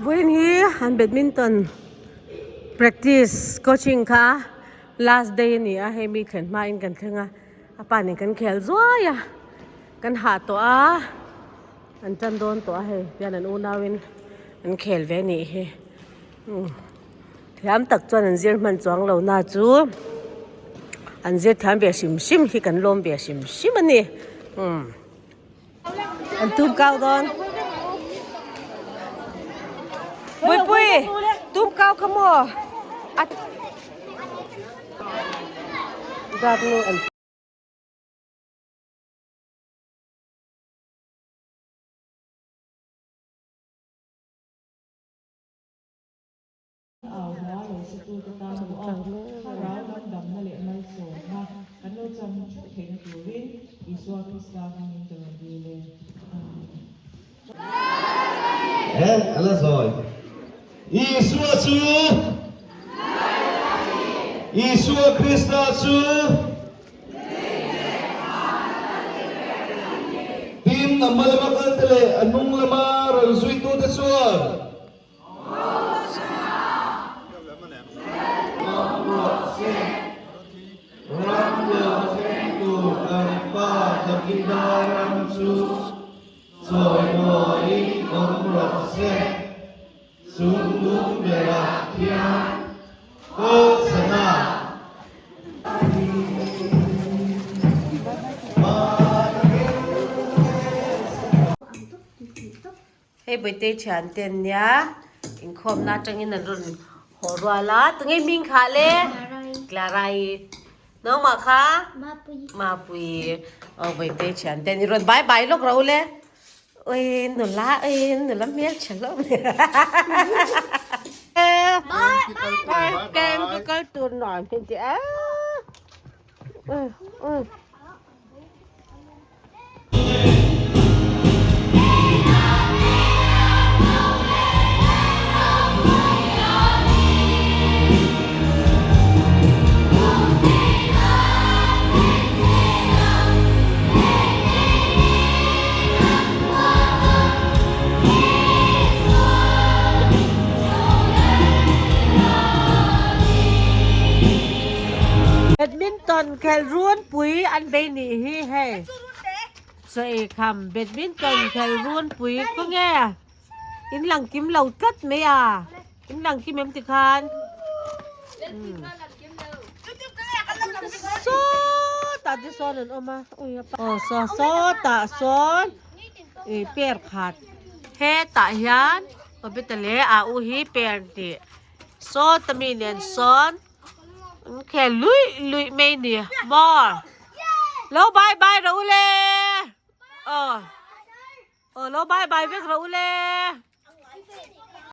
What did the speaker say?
Vawiin hi an badminton practice coaching kha last day a ni a hei mi thlen hmain kan thleng a a pa nen kan khel zuai a kan hah tawh a an tan dawn tawh a hei tihian an unauin an khel ve a nih hi umm thiam tak chuan an zir hman chuang lo na chu an zir thiam ve hrim hrim hi kan lawm ve hrim hrim a ni umm. An tum kau dawn. Buipui, tum kau kha maw? A Zat nu an Au hla lo satute tan pawh a thlarau lam damna leh malsawmna kan lo cham theuh theihna turin Isua Krista hmangin ka rawn dil e. Amen. He a la zawi. Isua chu Isua Krista chu Tin, a hma lama kalte leh a hnung lama rawn zuitute chuan Ram lo thleng tur kan Pa Davida ram chu chawimawiin awm rawh se. Chung lung berah hian Hosana! Hei Bawihtei thian te an nia, inkhawmna atangin an rawn haw rual a, tunge hming kha le? Clara-i. Nangmah kha? Mapui. Aw Bawihtei thian te an i rawn bye bye lawk ro le. Ui nula ui nula hmel tha hlawm. Bye. Kem ka kal tur nuam hi ti a. Badminton khelh runpui an bei nih hi hei chaw ei kham badminton khelh runpui khawnge in lang kim lo tlat mai a in lang kim em ti khan sawtah te sawn an awm a aw saw sawtah sawn ih per khat hetah hian Obita leh a u hi per tih sawta mi nen sawn. An khel luih luih mai ni maw lo bye bye rawh u le aw aw lo bye bye vek rawh u le.